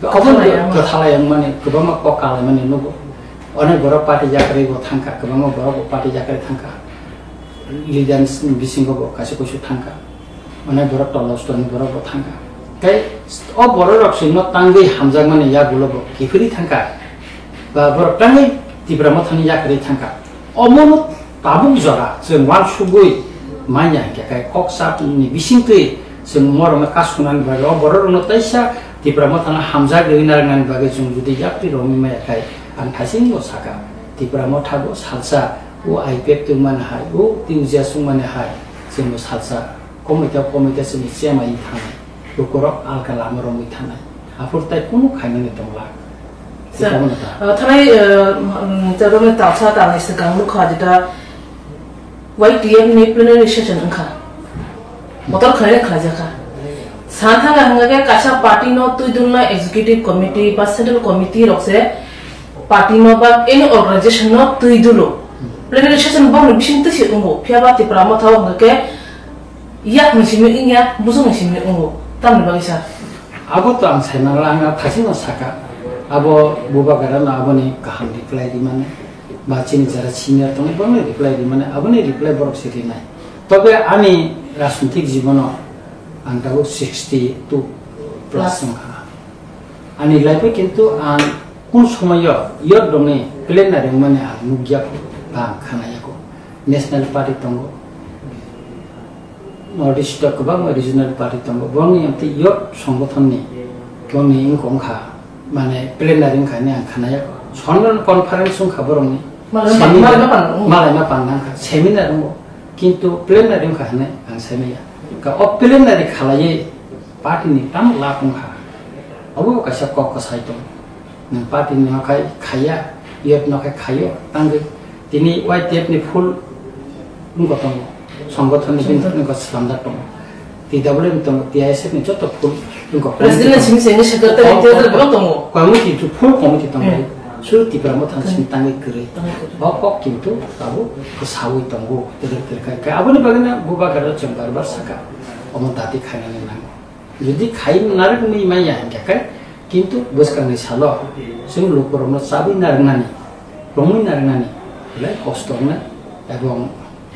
Aboni kwthalai wngmani, kwbangma kok kalaimani nugo. Onek borok party yakarwi bo thangkha, kwbangma borok bo party yakarwi thangkha. Leaders ni bisingo bo kaisa kuisu thangkha. Mane borok tola stoni borok bo thangkha. Tei o borok rok sino tangwi hamjakmani yagulo bo kiphilwi thangkha. Ba borok tangwi Tipra Mothani yakarwi thangkha. Omono tabuk jora chwng uansugwi manya hwnkhe kai kok sapni bisingtwi chwng morokno kasunani bagwi o borok rokno teisa Tipra Mothano hamjak rwwi narwknani bagwi chwng jodi yapri romwi maya khai ang thaisingo sakha. Tipra Motha bo salsa o I P F tongmani hai o T U J S wngmani hai chwngno salsa. Komita, komita sini chemai thanai. Lukurok alka lama romwi thanai. Aphur tai kunu khainani tongla. Sir, Tamo nata. Uh, thanai, uh, um, jarumni talsa talni swkang nukha jeta Y T F ni plenary session wngkha. Motor khlai khlaijakha. Santhanga hwnga khe kaisa party no twi dunna executive committee ba central committee rok se party no ba any organization no twi dulo. Plenary session bongni bising twi se wngo. Phiya ba Tipra Motha hwnga khe Yak ni simi wngya, busuk ni simi wngo. Tamni bagwi sa? Abo to ang saimano, ang thasino saka. Abo Bubagrano aboni kaham reply rimani, ba chini jara senior tongo, borokno reply rimani, aboni reply borok se rinai. Tobe ani rajnitik jibono ang tabuk sixty two plus wngkha. Ani life-o kintu ang kun somoyo youth rokni plan nari wngmani ang nukya kho, ba ang khana ya kho. National Party tongo, North East o kwbangma regional party tongo. Borokni amtwi youth songothonni borokni wngkha, wngkha, mane, plenary wngkha hinwi ang khwnaya. Sonron conference wngkha borokni. Malai ma-, seminar, malai ma panda wngkha. Malai ma panda wngkha. Seminar wngo. Kintu plenary wngkha hinwi ang saimanya. Ka o plenary khalaiwi party ni tamo lab wngkha. Obo kaisa kok kwsai tongo. Nwng party ni nokhai khaiya, youth nokhai khaio, tangwi tini Y T F ni full wngkha tongo, songothon ni bini wngkha swlamjak tongo, T W M tongo, T I S F ni joto full wngkha. President ni simi simi secretary, treasurer bo tongo. Committee to full committee tongo. Hmm. Suru Tipra Motha ni simi tangwi kwrwi. Tangwi kwrwi. O kok kintu abo kwsawi tongo, twrwk twrwk khai. Aboni bagwino Bubagra chwng bar bar saka, omo dati khainani nango. Jodi khai narwk wngwi manya hinkhe khe, kintu bwskangni salo chwng lukurokno chabwi narwknani, romwi narwknani belai kosto wngnai, ebong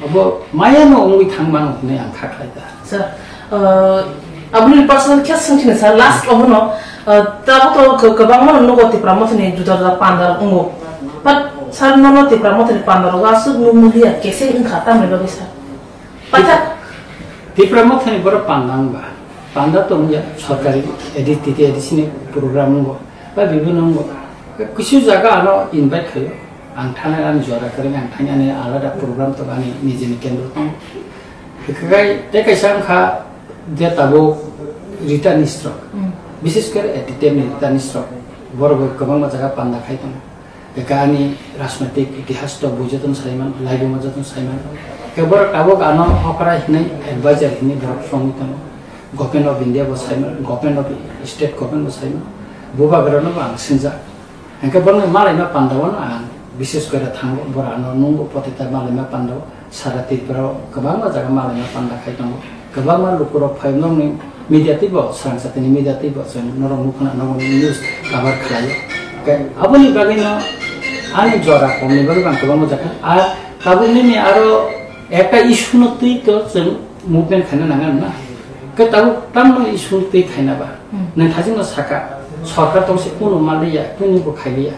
abo mayano wngwi thang mano hwnwi ang kha khlai kha. Sir, uh, aboni personal khe swngchini sir, last obono, uh, tabuk to kwbangma nugo Tipra Mothani juda juda panda rok wngo. But sir, nono Tipra Mothani panda rok aswk nukmung liya keseng wngkha, tamni bagwi sir? Paithak. Tipra Mothani borok panda wngba. Panda tongya sorkari A D T T A D C ni program wngbo. Ba bibino wngbo. Kisu jaga ano invite khayo. Ang thana ani jora kwrwng ang thani ani alada program to ani nijini kendro tong. Hikai te kaisa wngkha je tabuk Rita Nisrok. Hmm. Bises kore A T T M ni Rita Nisrok. Borok kwbangma jaga panda khai tongo. Eka ani rajnaitik itihas to bui jotono saiman, laibuma jotono saiman. Eka borok tabuk ano okra hinwi advisor hinwi borok songwi tongo. Government of India bo saiman, Government of State Government bo saiman. Bubagrano bo ang sinjak. Hingke bono malaima pandao no ang bises kore thango, bora ano nungbo potita malaima pandao, sara Tripura o kwbangma jaga malaima panda khai tongo. Kwbangma lukurok phai nokni media twibo, swrang satini media twibo chwng norok nukha na, norok news cover khlaio. Hingke aboni bagwi no ani jora komni bagwi ang kwbangma jaga. A tabuk nini aro ekta issue no twi to chwng movement khaina nangya na. Ke tabuk tamno issue twi khaina ba. Hmm. Nang thajingno saka, sorkar tong se kuno maliya, kuno bo khailiya.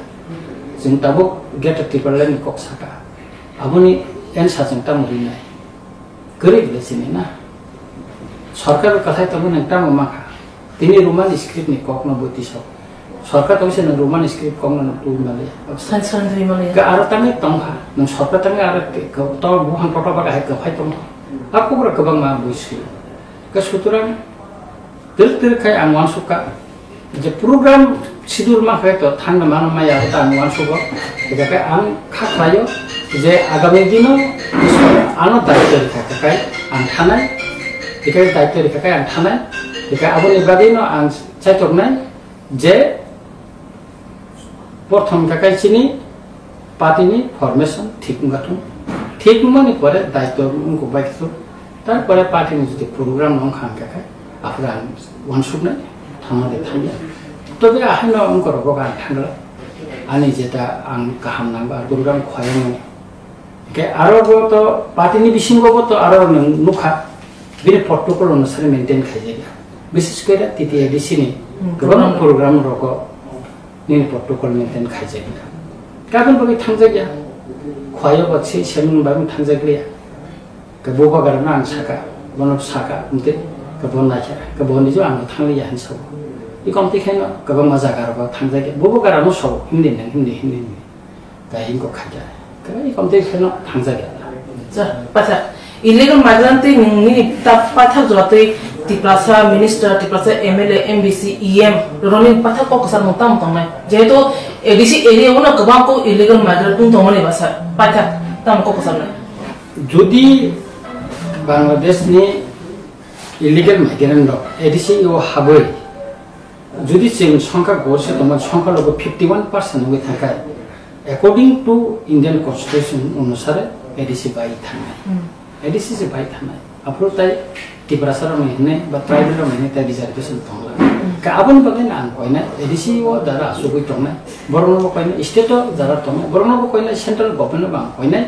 Chwng tabuk Greater Tipraland ni kok saka. Aboni answer chwng tamo rinai. Kwrwi le sini na. Sorkar kathai tabuk nang tamo makha. Tini Roman script ni kok no bo tiso. Sorkar tong se nang Roman script kok no twi maliya. San san twi maliya. Ke aro tangwi tongkha. Nang sorkar tangwi aro ke, ke, to buphang kotor ba kahai kwphai tongkha. A kubra kwbangma bui sui. Ke sutrang tir tir khai ang wansukha. Je program schedule ma khai to thangna mano maya ta ang wansugo. Ke ang kha khlaio je agami dino ano daityo rikha kai ang thanai. Ke daityo rikha kai ang thanai. Ke aboni bagwi no ang chaitoknai. Je prothom khe kai chini party ni formation thik wngkha thung. Thik wngmani pore daityo wngkuk bai khe thung. Tarpore party ni jodi program no wngkha hwnkhe khe aphuru ang wansuknai thangma de thangya. Tobe ahaino wngkha rogo ang thangla. Ani jeta ang kaham nangba program khoyangmani. Hingke aro bo to party ni bisingo bo to aro nwng nukha, bini protocol onusare maintain khaijak ya. Bises kore T T A D C ni Hmm, kwbangma program. Program rogo nini protocol maintain khaijak ya. Kabin bagwi thangjak ya. Khwayo ba se semin bagwi thangjak liya. Ke bo bagarano ang saka, bono saka, umte ke bo naikha, ke bo nijo ang thangli ya hinsa. I komti khaino kwbangma jaga rogo thangjak ya. Bo bagarano so hindi nang hindi hindi. Kain ko khaja. Kai kom te kheno thangja ya. Cha, pacha. Illegal migrant te nini ta pathak jora te Tiprasa minister, Tiprasa M L A, M D C, E M, roni pathak kok kasar mung tam tong nai. Jehetu A D C area uno kwbang ko illegal migrant tung tong mani basa. Pathak tam kok kasar nai. Jodi Bangladesh ni illegal migrant rok A D C o haboi Jodi chwng songkha gor se tongmani songkha logo fifty one percent wngwi thangkha, according to Indian Constitution onusare A D C bai thangnai. Hmm. A D C se bai thangnai. Aphuru tai Tiprasa rokni hinwi ba tribal rokni hinwi tai reservation tongla. Hmm. Ka aboni bagwi no ang koinai A D C o dara asugwi tongnai. Borokno bo koinai state o dara tongnai. Borokno bo koinai central government no bo ang koinai.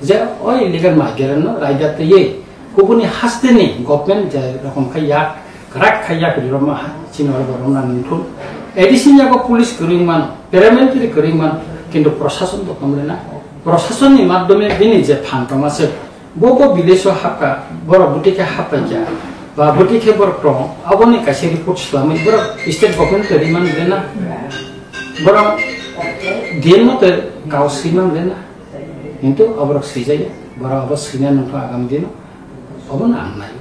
Je o illegal migrant no raida twiwi kubuni hasteni government je rokom khai yak, kwrak khai yak ri roma ha, chini oro bo romna nungthun. A D C ni yago police kwrwi mano, paramilitary kwrwi mano, kintu prosason bo tongmani na. Prosason ni madhyome bini je phan tongma se, bo bo village o hapka, borok buti khe happai kha, ba buti khe borok tong, aboni kaisa report swlamwi borok state government kwrwi mano le na. Borok D M no te kau swi mano le na. Kintu aborok swijaya, borok abo swina nungkha agam dino, obono ang naio.